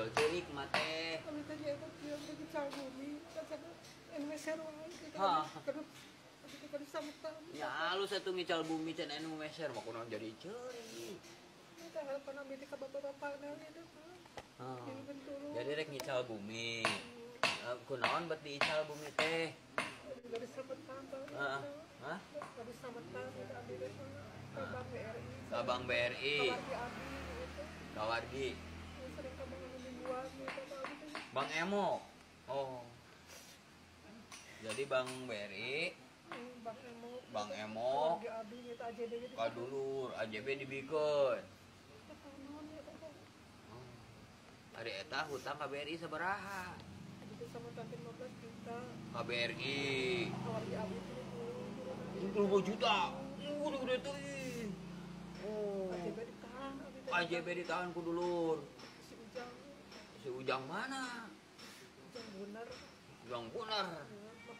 Tinggal ceurik mah teh. Abi teh eta kieu teh ical bumi, kasana anu meser wae gitu. Abi teh kudu sametan. Ya halus atuh ngical bumi can anu meser mah kunaon jadi ceurik. Eta harapan abi teh ka bapak-bapakna gitu Pak. Jadi rek ngical bumi. Kunaon bet diical bumi teh? Dari sametan Pak. Hah? Dari sametan gitu abi teh ka Bank BRI. Ka Bank BRI. Ka wargi abi gitu. Ka wargi. Sering ka bank anu mingguan gitu Pak abi teh. Bank Emo. Oh. Jadi Bank BRI, Bank Emo. Bank Emo. Ka wargi abi gitu AJB gitu. Ka dulur AJB dibikeun. Ari eta hutang ka BRI sabaraha? Itu sama tante 15 juta. Ka BRI. Ka wargi abi 30 juta. Udah gede teuing. Oh. AJB ditahan. AJB ditahan ku dulur. Si Ujang. Si Ujang mana? Ujang Bonar. Ujang Bonar.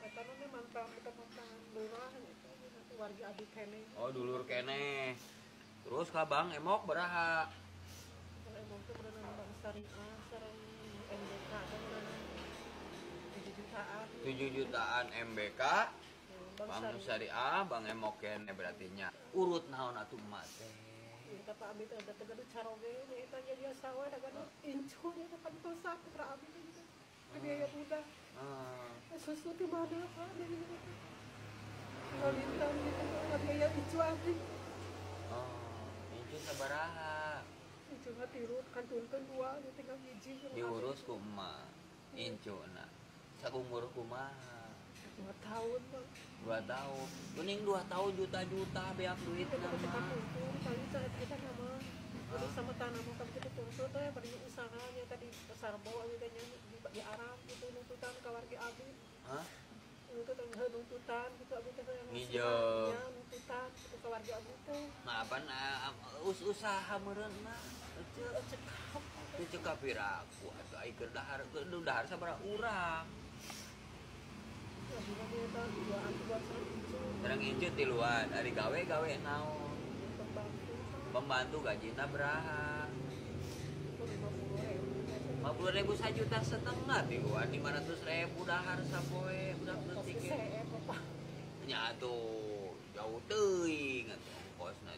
Eta mah mantan eta mantan lurah gitu. Wargi abi keneh. Oh, dulur keneh. Terus ka Bank Emok beraha? Bank Emok teh berenang Bank Syariah sareng MBK teh berenang 7 jutaan. 7 jutaan MBK. Bank Syariah, Bank Emok keneh berarti nya. Urut naon atuh emak teh? Eta Pak abi teh da gaduh caroge nya eta nya biasa we da gaduh incu nya teh pantosan putra abi teh gitu. Biaya budak. Susu di mana Pak? Tinggal lintang gitu, biaya incu abi. Oh, incu sabaraha? Incu mah tilu, kantunkeun dua, tinggal hiji. Diurus ku emak, incuna. Sakumur kumaha? 2 tahun Pak. 2 tahun. Mending 2 tahun juta-juta beak duit nama. Kali saya nama. Udah sama tanah mau kami kita tuntut teh bari usahanya tadi sarbo abi teh di Arab gitu nuntutan ka wargi abi. Hah? Nuntutan heuh nuntutan gitu abi teh ngijo. Nuntutan gitu ka wargi abi teh. Nah, apaan usaha meureun mah eceu cekap. Teu cekap piraku atuh ai keur dahar keur dahar sabaraha urang. Sareng incu tiluan, ari gawe-gawe naon? Pembantu gajina beraha? 50.000 1,5 juta tiluan 500.000 dahar sapoe budak leutik ge. Nya atuh jauh teuing atuh ongkosna.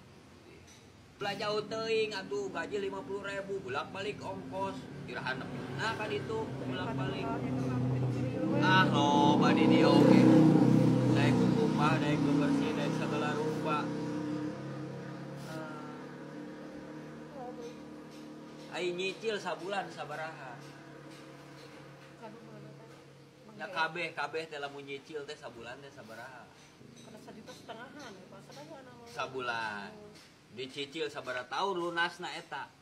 Belah jauh teuing atuh gaji 50.000 bolak-balik ongkos irahan nepi. Nah kan itu bolak-balik. Ah loba di dieu oge. Daek kukumpah, daek bebersih, daek segala rupa. Ai nyicil sabulan sabaraha? Ya kabeh kabeh teh lamun nyicil teh sabulan teh sabaraha? Kana 1,5 jutaan ya Pak. Sabulan. Dicicil sabaraha tahun lunasna eta?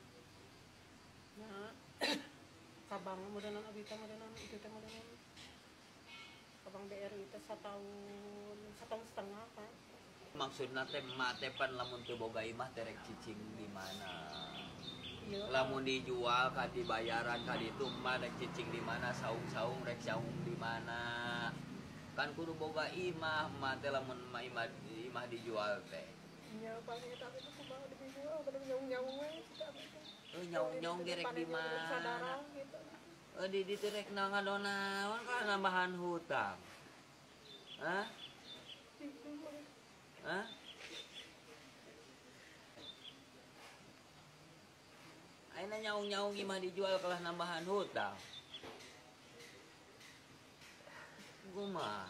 Nya. Ka bank meureunna abi teh meureunna itu teh meureunna. Ka Bank BRI teh setahun, 1,5 tahun Pak. Maksudna teh emak teh pan lamun teu boga imah teh rek cicing di mana? Iya. Lamun dijual ka dibayaran ka ditu emak rek cicing di mana, saung-saung rek saung di mana. Kan kudu boga imah, emak teh lamun imah imah dijual teh. Nya Pak eta abi teh kumaha dijual bade nyaung-nyaung we kitu abi teh. Nyaung-nyaung ge rek di mana? Di ditu rek ngadonaon kan nambahan hutang. Hah? Hah? Ayeuna nyaung-nyaung imah dijual kalah nambahan hutang. Kumaha?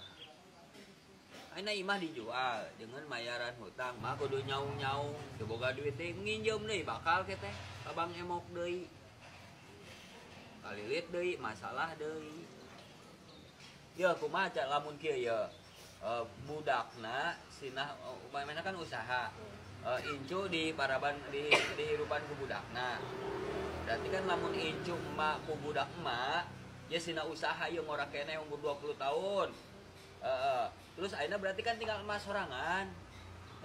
Ayeuna imah dijual dengan mayaran hutang mah kudu nyaung-nyaung teu boga duit teh nginjem deui bakal ke teh ka Bank Emok deui. Kalilit deui masalah deui. Ya kumaha lamun kieu ya. Budakna sinah upamana kan usaha. Incu di paraban di dihirupan ku budakna. Berarti kan lamun incu emak ku budak emak, ya sina usaha ieu ngora keneh umur 20 tahun. Terus ayeuna berarti kan tinggal emak sorangan.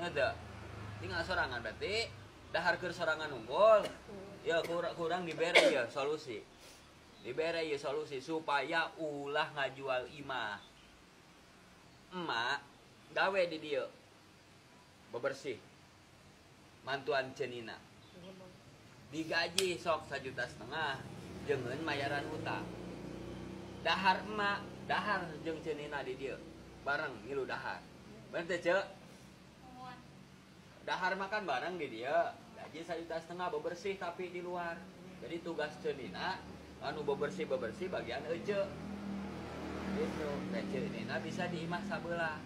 Heuh. Tinggal sorangan berarti dahar keur sorangan unggul. Ya kurang dibere ya solusi. Dibere ya solusi supaya ulah ngajual imah. Emak gawe di dieu. Bebersih. Mantuan cenina. Digaji sok 1,5 juta. Jangan mayaran hutang. Dahar emak, dahar jeung Cenina di dieu. Bareng ngilu dahar. Bener teh, Ceu? Dahar makan bareng di dieu. Gaji 1,5 juta bebersih tapi di luar. Jadi tugas Cenina anu bebersih-bebersih bagian ece. Gitu. Dan Cenina bisa di imah sabelah.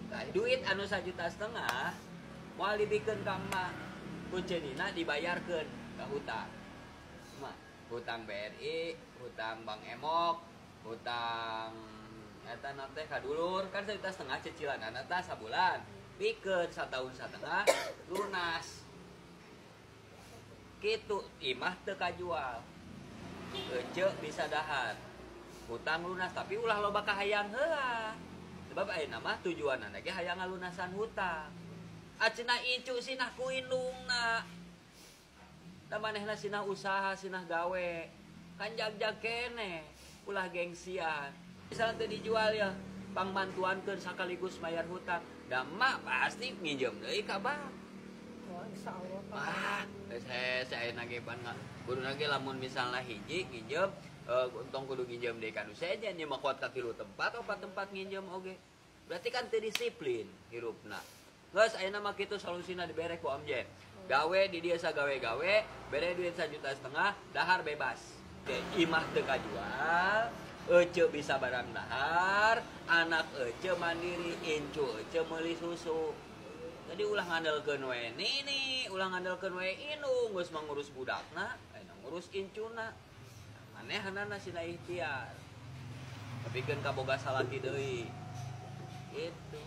Nah, duit anu 1,5 juta moal dibikeun ka emak. Ku Cenina dibayarkeun ka hutang. Emak, hutang BRI, hutang Bank Emok, hutang eta na teh ka dulur kan 1,5 juta cicilan tah sabulan. Bikeun satahun setengah lunas. Kitu imah teu kajual. Ece bisa dahar. Hutang lunas tapi ulah loba kahayang heula. Sebab ayeuna mah tujuanna ge hayang ngalunasan hutang. Acenah incu sinah ku indungna. Da manehna sinah usaha, sinah gawe. Kan jag-jag keneh, ulah gengsian. Misalnya teu dijual ya, pangbantuankeun sakaligus bayar hutang. Da emak pasti nginjem deui ka bank. Wah, insyaallah, Pak. Ah, saya nage pan kudu nage lamun misalnya hiji nginjem untung kudu nginjem deui ka nu sejen nya mah kuat ka tilu tempat opat tempat nginjem oge. Berarti kan teu disiplin hirupna. Geus ayeuna mah kitu solusina dibere ku Om Jen. Gawe di dieu sagawe-gawe, bere duit 1,5 juta, dahar bebas. Oke, imah teu kajual, ece bisa barang dahar, anak ece mandiri, incu ece meuli susu. Jadi ulah ngandelkeun we nini, ulah ngandelkeun we indung, geus mah ngurus budakna, ayeuna ngurus incuna. Manehanana sina ikhtiar. Tapi keun kaboga salaki deui. Gitu.